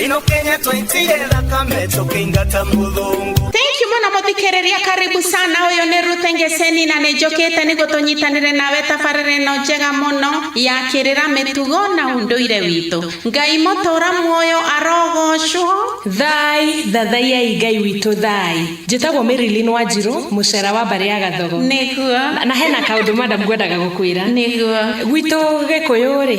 Ino Kenya twaitire thakame tũkĩingata mũthũngũ. Thank you mũno mũthikĩrĩria, karibu sana. Ũyũ nĩ Ruth Ngeseni na nĩ njũkĩte nĩguo tũnyitanĩre nawe tabarĩra ĩno njega mũno ya kĩrĩra, mĩtugo na ũndũire witũ. Ngai mũtũra muoyo arogocwo. Thai thathaiai Ngai witũ. Thai njĩtagwo Marilyn Wanjiru, mũcera wa mbarĩ ya Gathogo. Na hena kaũndũ, madam, ngwendaga gũkwĩra. Gwitũ Gĩkũyũ rĩ,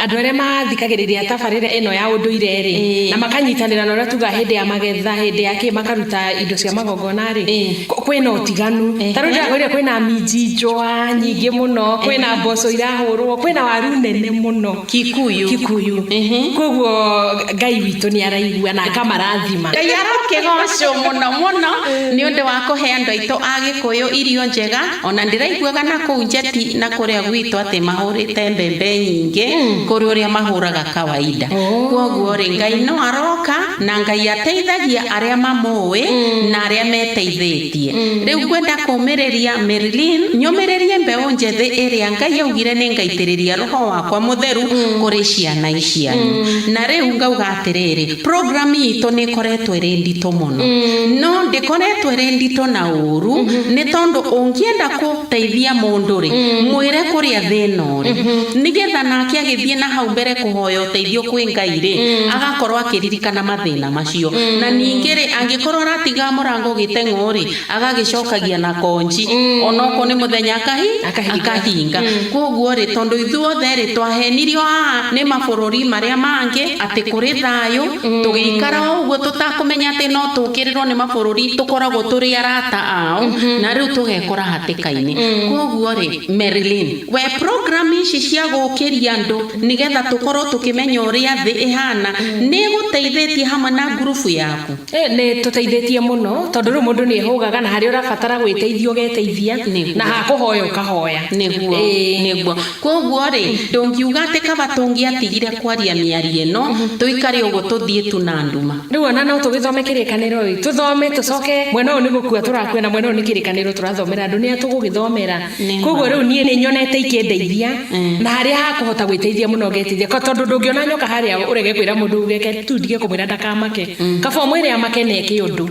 andũ arĩa mathikagĩrĩria tabarĩra ĩno ya ũndũire rĩ, na makanyitanĩra na ũrĩa tuga hĩndĩ ya magetha, hĩndĩ ya kĩ, makaruta indo cia magongona rĩ, kwĩna ũtiganu. Ta rĩu ndĩrakwĩrire kwĩna minji njũa nyingĩ mũno, kwĩna mboco irahũrwo, kwĩna waru nene mũno. Kikuyu. Kikuyu. Koguo Ngai witũ nĩ araigua na akamarathima. Ngai arokĩgocwo mũno mũno nĩ ũndũ wa kũhe andũ aitũ a Gĩkũyũ irio njega. Ona ndĩraiguaga na kũu Njeti na kũrĩa gwitũ atĩ mahũrĩte mbembe nyingĩ kũrĩ ũrĩa mahũraga kawaida. Kwoguo rĩ, Ngai no aroka na Ngai ateithagia arĩa mamũĩ na arĩa meteithĩtie. Rĩu ngwenda kũmĩrĩria Marilyn, nyũmĩrĩrie mbeũ njĩthĩ ĩrĩa Ngai augire nĩ ngaitĩrĩria roho wakwa mũtheru kũrĩ ciana icianyu. Na rĩu ngauga atĩrĩrĩ, program itũ nĩ ĩkoretwo ĩrĩ nditũ mũno, no ndĩkoretwo ĩrĩ nditũ na ũru, nĩ tondũ ũngĩenda gũteithia mũndũ rĩ, mwĩre kũrĩa thĩna ũrĩ, nĩgetha nake agĩthiĩ na hau mbere kũhoya ũteithio kwĩ Ngai rĩ, agakorwo akĩririkana mathĩna macio. Na ningĩ rĩ, angĩkorwo aratiga mũrango ũgĩteng'wo rĩ, agagĩcokagia na konji, onokorwo nĩ mũthenya Akahinga. Akahinga. Koguo rĩ, tondũ ithuothe rĩ, twahenirio haha nĩ mabũrũri marĩa mangĩ atĩ kũrĩ thayũ, tũgĩikara o ũguo tũtakũmenya atĩ no tũkĩrĩrwo nĩ mabũrũri tũkoragwo tũrĩ arata ao, na rĩu tũgekora hatĩka-inĩ. Koguo rĩ, Marilyn, we program ici cia gũkĩria andũ nĩgetha tũkorwo tũkĩmenya ũrĩa thĩ ĩhana, nĩ ĩgũteithĩtie hamwe na ngurubu yaku? Nĩ tũteithĩtie mũno, tondũ rĩu mũndũ nĩ ehũgaga na harĩa ũrabatara gwĩteithia ũgeteithia, na hakũhoya ũkahoya. Nĩguo. Koguo rĩ, ndũngiuga atĩ kaba tũngĩatigire kwaria mĩario ĩno, tũikare ũguo tũthiĩ tu na nduma. Rĩu ona no tũgĩthome kĩrĩkanĩro ĩ, tũthome tũcoke mwena ũyũ nĩ gũkua tũrakua, na mwena ũyũ nĩ kĩrĩkanĩro tũrathomera andũ nĩ atũgũgĩthomera. Koguo rĩu niĩ nĩ nyonete ikĩndeithia, na harĩa hakũhota gwĩteithia mũno ngeteithia, tondũ ndũngĩona nyoka harĩa ũrege kwĩra mũndũ uge tu ndige kũmwĩra ndakamake. Kaba ũmwĩre amake na eke ũndũ,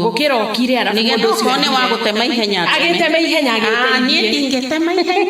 gũkĩra ũkire arabu nĩgetha mũndũ ũcio okorwo nĩ wa gũtema ihenya ateme. Agĩteme ihenya. Ah, niĩ Agĩteithie. ndingĩtema ihenya,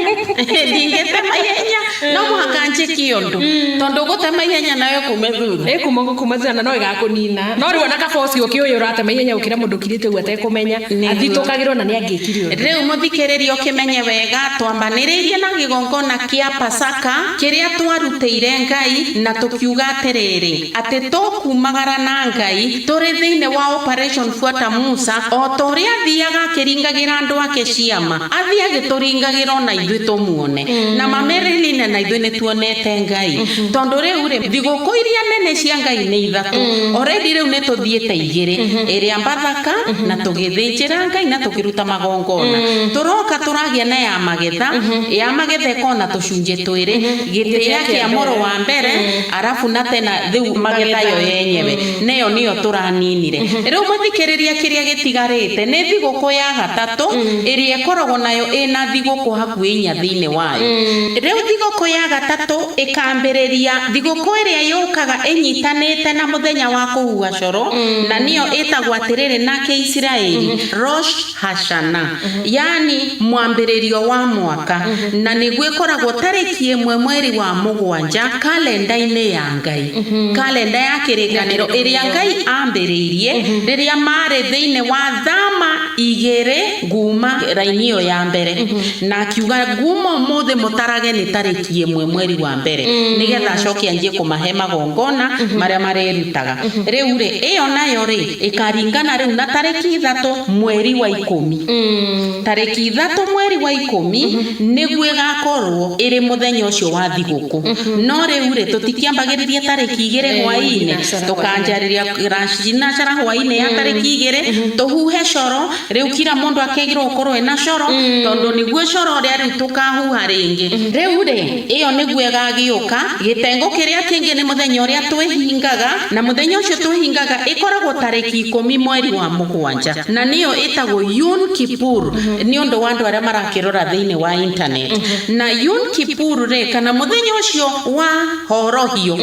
ndingĩtema ihenya, no mũhaka njĩke ũndũ, tondũ gũtema ihenya nayo kume thutha. Ĩkuma gũkuma thutha na no ĩgakũnina. No rĩu ona kaba ũcio ũkĩũĩ ũratema ihenya gũkĩra mũndũ ũkirĩte ũguo atekũmenya, athitũkagĩrwo na nĩ angĩkire ũndũ. Rĩu mũthikĩrĩria, ũkĩmenye wega twambanĩrĩirie na gĩgongona kĩa Pasaka kĩrĩa twarutĩire Ngai, na tũkiuga atĩrĩrĩ, atĩ tũkumagara na Ngai tũrĩ thĩinĩ wa Operation Fuata Musa, o ta ũrĩa athiaga akĩringagĩra andũ ake ciama, athiĩ agĩtũringagĩra ona ithuĩ tũmuone. Na mamerĩline na ithuĩ nĩ tuonete Ngai, tondũ rĩu rĩ, thigũkũ iria nene cia Ngai nĩ ithatũ already. Rĩu nĩ tũthiĩte igĩrĩ, ĩrĩa Mbathaka na tũgĩthĩnjĩra Ngai na tũkĩruta magongona. Tũroka tũragĩa na ya magetha. Ya magetha ĩkorwo na tũcunjĩ twĩrĩ, gĩtĩya kĩa mũrũ wa mbere, arabu na tena rĩu magetha yo yenyewe, neyo nĩyo tũraninire. Rĩu mũthikĩrĩria, kĩrĩa gĩtigarĩte nĩ thigũkũ ya gatatũ, ĩrĩa ĩkoragwo nayo ĩna thigũkũ hakuhĩ inya thĩinĩ wayo. Rĩu thigũkũ ya gatatũ ĩkambĩrĩria thigũkũ ĩrĩa yũkaga ĩnyitanĩte na mũthenya wa kũhuha coro, na nĩyo ĩtagwo atĩrĩrĩ na Kĩisiraeli Rosh Hashana, yani mwambĩrĩrio wa mwaka, na nĩguo ĩkoragwo tarĩki 1 mweri wa 7 kalenda-inĩ ya Ngai, kalenda ya kĩrĩkanĩro ĩrĩa Ngai ambĩrĩirie rĩrĩa marĩ thĩinĩ wa thama 2 nguma raini ĩyo ya mbere, na akiuga nguma ũmũthĩ mũtarage nĩ tarĩki 1 mweri wa mbere, nĩgetha acoke anjie kũmahe magongona marĩa marĩrutaga. Rĩu rĩ, ĩyo nayo rĩ, ĩkaringana rĩu na tarĩki 3 mweri wa 10. Tarĩki 3 mweri wa 10 nĩguo ĩgakorwo ĩrĩ mũthenya ũcio wa thigũkũ. No rĩu rĩ, tũtikĩambagĩrĩria tarĩki 2 hwaĩ-inĩ, tũkanjarĩria thinacara hwaĩ-inĩ ya tarĩki 2, tũhuhe coro. Rĩu kila mũndũ akĩagĩrwo gũkorwo ena coro, tondũ nĩguo coro ũrĩa rĩu tũkahuha rĩngĩ. Rĩu rĩ, ĩyo nĩguo ĩgagĩũka. Gĩtengo kĩrĩa kĩngĩ nĩ mũthenya ũrĩa twĩhingaga, na mũthenya ũcio twĩhingaga ĩkoragwo tarĩki 10 mweri wa 7, na nĩyo ĩtagwo Yom Kippur nĩ ũndũ wa andũ arĩa marakĩrora thĩinĩ wa internet. Na Yom Kippur rĩ, kana mũthenya ũcio wa horohio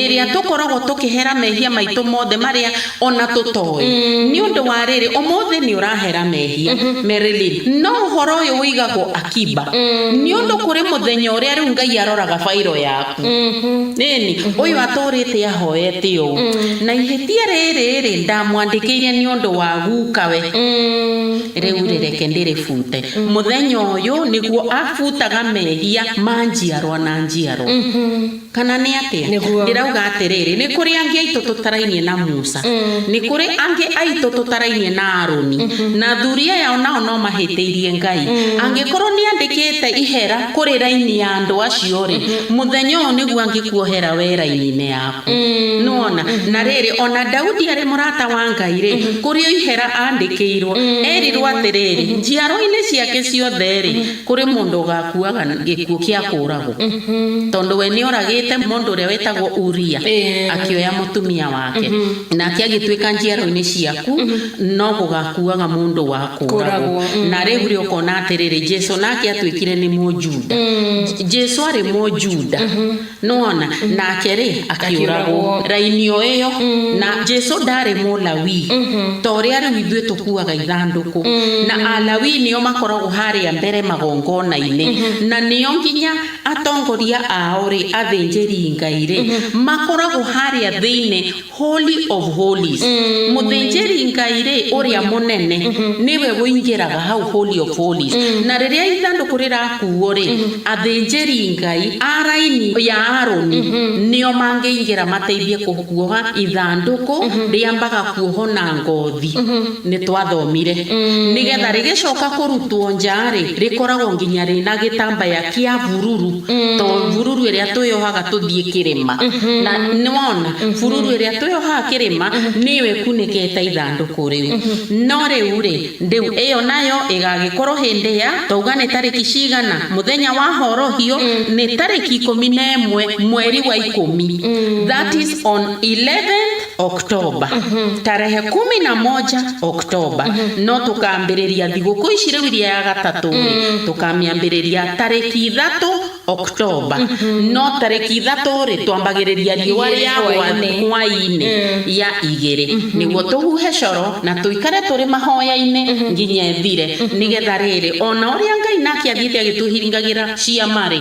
ĩrĩa Tũkoragwo tũkĩhera mehia maitũ mothe marĩa ona tũtoĩ. Nĩ ũndũ wa rĩrĩ, ũmũthĩ nĩ ũrahera mehia, Marilyn, no ũhoro ũyũ ũigagwo akiba, nĩ ũndũ kũrĩ mũthenya ũrĩa rĩu Ngai aroraga bairo yaku. Nĩni ũyũ atũrĩte ahoete ũũ, na ihĩtia rĩrĩ rĩ ndamwandĩkĩire nĩ ũndũ wa gukawe, rĩu rĩ reke ndĩrĩbute. Mũthenya ũyũ nĩguo abutaga mehia ma njiarwa na njiarwa. Kana nĩ atĩa? Nĩguo. Ndĩrauga atĩrĩrĩ, nĩ kũrĩ angĩ aitũ tũtarainie na Musa, nĩ kũrĩ angĩ aitũ tũtarainie na Aroni, na athuri aya onao no mahĩtĩirie Ngai. Angĩkorwo nĩ andĩkĩte ihera kũrĩ raini ya andũ acio rĩ, mũthenya ũyũ nĩguo angĩkuohera we raini-inĩ yaku. Nĩwona? Na rĩrĩ, ona Daudi arĩ mũrata wa Ngai rĩ, kũrĩ o ihera andĩkĩirwo. Erirwo atĩrĩrĩ, njiarwa-inĩ ciake ciothe rĩ, kũrĩ mũndũ ũgakuaga gĩkuũ kĩa kũũragwo, tondũ we nĩ oragĩte mũndũ ũrĩa wetagwo Uria, akĩoya mũtumia wake, nake agĩtuĩka njiarwa-inĩ ciaku no gũgakuaga mũndũ wa kũũragwo. Na rĩu rĩ, ũkona atĩrĩrĩ, Jesu nake atuĩkire nĩ Mũjuda. Jesu arĩ Mũjuda, nĩwona, nake rĩ akĩũragwo raini o ĩyo. Na Jesu ndarĩ Mũlawii ta ũrĩa rĩu ithuĩ tũkuaga ithandũkũ, na Alawii nĩo makoragwo harĩa mbere magongona-inĩ, na nĩo nginya atongoria ao rĩ, athĩnjĩri Ngai rĩ, makoragwo harĩa thĩinĩ, Holy of Holies. Mũthĩnjĩri Ngai rĩ ũrĩa mũnene nĩwe ũingĩraga hau Holy of Holies, na rĩrĩa ithandũkũ rĩrakuo rĩ, athĩnjĩri Ngai a raini ya Aroni nĩo mangĩingĩra mateithie kũkuoha ithandũkũ. Rĩambaga kuohwo na ngothi, nĩ twathomire, nĩgetha rĩgĩcoka kũrutwo nja rĩ, rĩkoragwo nginya rĩna gĩtambaya kĩa bururu, to bururu ĩrĩa twĩyohaga tũthiĩ kĩrĩma. Na nĩwona bururu ĩrĩa twĩyohaga kĩrĩma nĩyo ĩkunĩkĩte ithandũkũ rĩu. No rĩu rĩ, rĩu ĩyo nayo ĩgagĩkorwo hĩndĩ ya twauga nĩ tarĩki cigana? Mũthenya wa horohio nĩ tarĩki 11 mweri wa 10, that is on 11th October, tarehe 11 Oktoba. No tũkambĩrĩria thigũkũ ici rĩu iria ya gatatũ rĩ, tũkamĩambĩrĩria tarĩki 3 Oktoba. No tarĩki 3 rĩ, twambagĩrĩria riũa rĩa hwaĩ-inĩ ya 2, nĩguo tũhuhe coro na tũikare tũrĩ mahoya-inĩ nginya ĩthire, nĩgetha rĩrĩ ona ũrĩa Ngai nake athiĩte agĩtũhingagĩra ciama rĩ,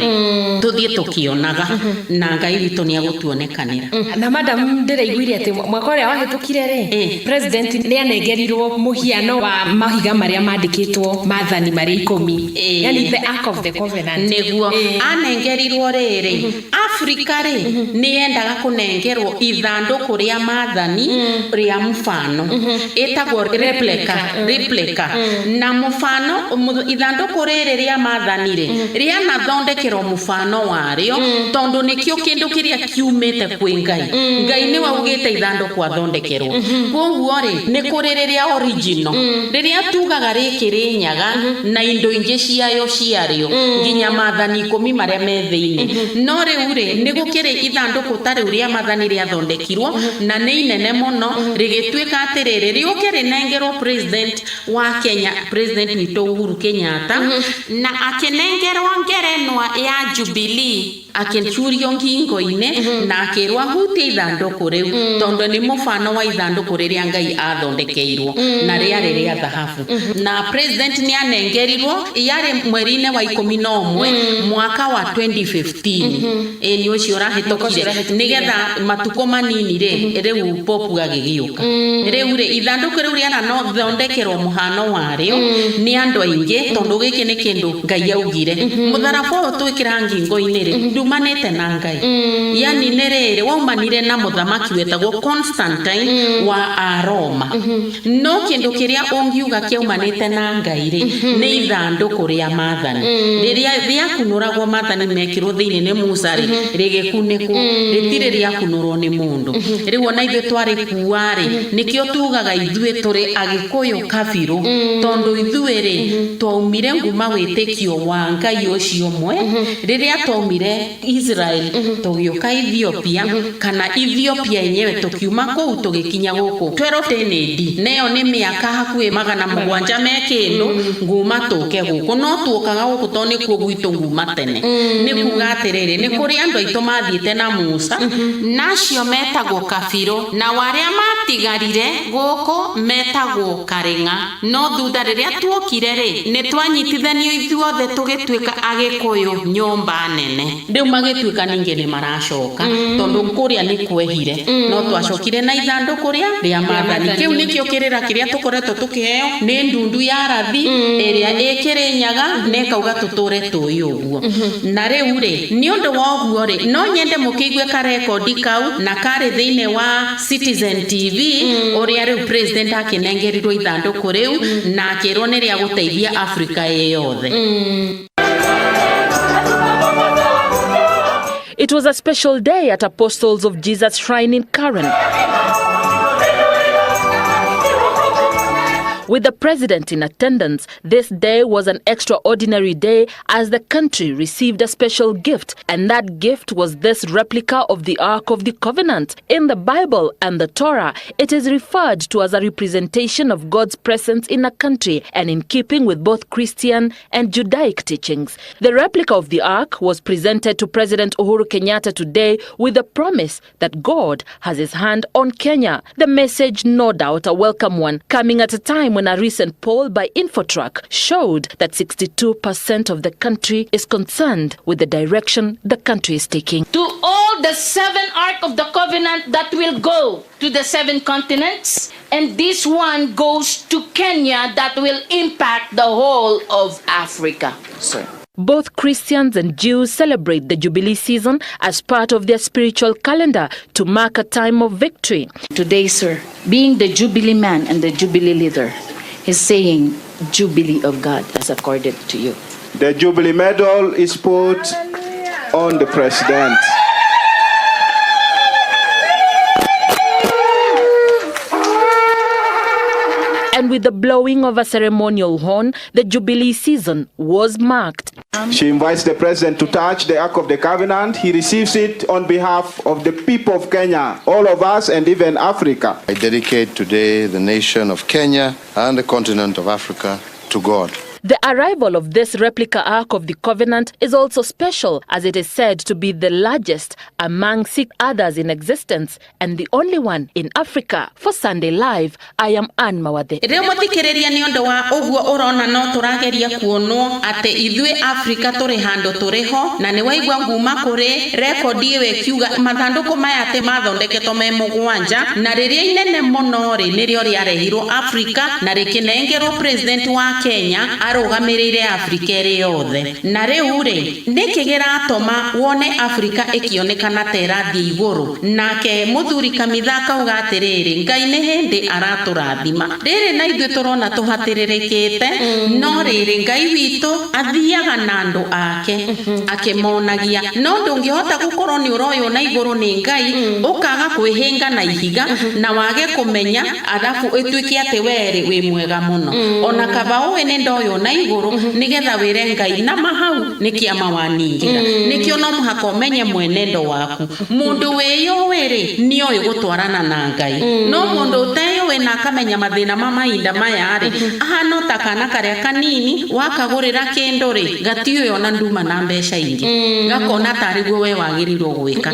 tũthiĩ tũkĩonaga, na Ngai witũ nĩ agũtuonekanĩra. Na madam, ndĩraiguire atĩ mwaka ũrĩa wahĩtũkire rĩ, president nĩ anengerirwo mũhiano wa mahiga marĩa mandĩkĩtwo maathani marĩa 10, yani the Ark of the Covenant. Nĩguo anengerirwo rĩrĩ, Afrika rĩ, nĩ yendaga kũnengerwo ithandũkũ rĩa maathani rĩa mũbano, ĩtagwo replica. Na mũbano ithandũkũ rĩrĩ rĩa maathani rĩ, rĩanathondekerwo mũbano warĩo, tondũ nĩkĩo kĩndũ kĩrĩa kiumĩte kwĩ Ngai. Ngai nĩwe ugĩte ithandũkũ athondekerwo. Koguo rĩ, nĩ kũrĩ rĩrĩa original, rĩrĩa tugaga rĩkĩ rĩnyaga na indo ingĩ ciayo ciarĩo, nginya maathani 10 marĩa me thĩinĩ. No rĩu rĩ, nĩ gũkĩrĩ ithandũkũ ta rĩu rĩa maathani rĩathondekirwo, na nĩ inene mũno, rĩgĩtuĩka atĩrĩrĩ, rĩũke rĩnengerwo president wa Kenya, president witũ Uhuru Kenyatta, na akĩnengerwo ngerenwa ya Jubilee, akĩcurio ngingo-inĩ, na akĩrwo ahutie ithandũkũ rĩu, tondũ nĩ mũbano wa ithandũkũ rĩrĩa Ngai athondekeirwo, na rĩarĩ rĩa thahabu. Na president nĩ anengerirwo, yarĩ mweri-inĩ wa 11 mwaka wa 2015, ĩ nĩ ũcio ũrahĩtũkire, nĩgetha matukũ manini rĩ, rĩu popu agĩgĩũka. Rĩu rĩ, ithandũkũ rĩu rĩanathondekerwo mũhano warĩo nĩ andũ aingĩ, tondũ gĩkĩ nĩ kĩndũ Ngai augire. Mũtharaba ũyũ twĩkĩra ngingo-inĩ rĩ, ndumanĩte na Ngai, yani nĩ rĩrĩ waumanire na mũthamaki wetagwo Constantine wa Aroma. No kĩndũ kĩrĩa ũngiuga kĩaumanĩte na Ngai rĩ, nĩ ithandũkũ rĩa maathani, rĩrĩa rĩakunũragwo, maathani mekĩrwo thĩinĩ nĩ Musa rĩ, rĩgĩkunĩkwo, rĩtirĩ rĩakunũrwo nĩ mũndũ. Rĩu ona ithuĩ twarĩkua rĩ, nĩkĩo tugaga ithuĩ tũrĩ Agĩkũyũ kabirũ, tondũ ithuĩ rĩ, twaumire nguma wĩtĩkio wa Ngai ũcio ũmwe rĩrĩa twaumire. Israel tũgĩũka Ethiopia, kana Ethiopia yenyewe tũkiuma kũu tũgĩkinya gũkũ 1210 AD. Neyo nĩ mĩaka hakuhĩ 700 me kĩndũ nguma tũke gũkũ. No tuokaga gũkũ tondũ nĩkuo gwitũ nguma tene. Nĩ kuga atĩrĩrĩ, nĩ kũrĩ andũ aitũ mathiĩte na Musa, nacio metagwo kabirũ, nao arĩa matigarire gũkũ metagwo karĩng'a. No thutha rĩrĩa tuokire rĩ, nĩ twanyitithanio ithuothe tũgĩtuĩka Agĩkũyũ nyũmba nene. Rĩu magĩtuĩka ningĩ nĩ maracoka, tondũ kũrĩa nĩ kwehire, no twacokire na ithandũkũ rĩa maathani. Kĩu nĩkĩo kĩrĩra kĩrĩa tũkoretwo tũkĩheo nĩ ndundu ya rathi ĩrĩa ĩ Kĩrĩnyaga, na ĩkauga tũtũre tũĩ ũguo. Na rĩu rĩ, nĩ ũndũ wa ũguo rĩ, no nyende mũkĩigue karekondi kau, na karĩ thĩinĩ wa Citizen TV, ũrĩa rĩu president akĩnengerirwo ithandũkũ rĩu na akĩrwo nĩ rĩa gũteithia Afrika ĩ yothe. It was a special day at Apostles of Jesus Shrine in Karen, with the president in attendance, this day was an extraordinary day as the country received a special gift, and that gift was this replica of the Ark of the Covenant. In the Bible and the Torah, it is referred to as a representation of God's presence in a country and in keeping with both Christian and Judaic teachings. The replica of the Ark was presented to President Uhuru Kenyatta today with the promise that God has his hand on Kenya. The message, no doubt a welcome one, coming at a time when a recent poll by Infotrack showed that 62% of the country is concerned with the direction the country is taking. To all the 7 Ark of the Covenant that will go to the 7 continents, and this one goes to Kenya that will impact the whole of Africa, sir. Both Christians and Jews celebrate the Jubilee season as part of their spiritual calendar to mark a time of victory. Today, sir, being the Jubilee man and the Jubilee leader, he's saying Jubilee of God has accorded to you. The Jubilee medal is put on the president. And with the blowing of a ceremonial horn, the Jubilee season was marked. She invites the president to touch the Ark of the Covenant. He receives it on behalf of the people of Kenya, all of us, and even Africa. I dedicate today the nation of Kenya and the continent of Africa to God. The arrival of this replica Ark of the Covenant is also special, as it is said to be the largest among 6 others in existence and the only one in Africa. For Sunday Live, I am Anne Mawathe. Rĩu mũthikĩrĩria, nĩ ũndũ wa ũguo ũrona no tũrageria kuonwo atĩ ithuĩ Afrika tũrĩ handũ tũrĩ ho, na nĩ waigua nguma kũrĩ rekondi ĩyo ĩkiuga mathandũkũ maya atĩ mathondeketwo me 7, na rĩrĩa inene mũno rĩ nĩrĩo rĩarehirwo Afrika na rĩkĩnengerwo president wa Kenya arũgamĩrĩire Afrika ĩrĩ yothe. Na rĩu rĩ, nĩkĩ gĩratũma wone Afrika ĩkĩonekana ta ĩrathiĩ igũrũ? Nake mũthuri Kamitha akauga atĩrĩrĩ, Ngai nĩ hĩndĩ aratũrathima. Rĩrĩ na ithuĩ tũrona tũhatĩrĩrĩkĩte, no rĩrĩ Ngai witũ athiaga na andũ ake akĩmonagia. No ndũngĩhota gũkorwo nĩ ũroywo na igũrũ nĩ Ngai ũkaga kwĩhĩnga na ihiga na wage kũmenya, arabu ĩtuĩke atĩ werĩ wĩ mwega mũno. Ona kaba ũĩ nĩ ndoywo na igũrũ nĩgetha wĩre Ngai na mahau nĩ kĩama waningĩra. Nĩkĩo no mũhaka ũmenye mwenendo waku. Mũndũ wĩyũĩ rĩ nĩoĩ gũtwarana na Ngai, no mũndũ ũteyũĩ na akamenya mathĩna ma mahinda maya rĩ, ahana ta kana karĩa kanini wakagũrĩra kĩndũ rĩ, gatiũĩ ona nduma na mbeca ingĩ, gakona tarĩ guo we wagĩrĩirwo gwĩka.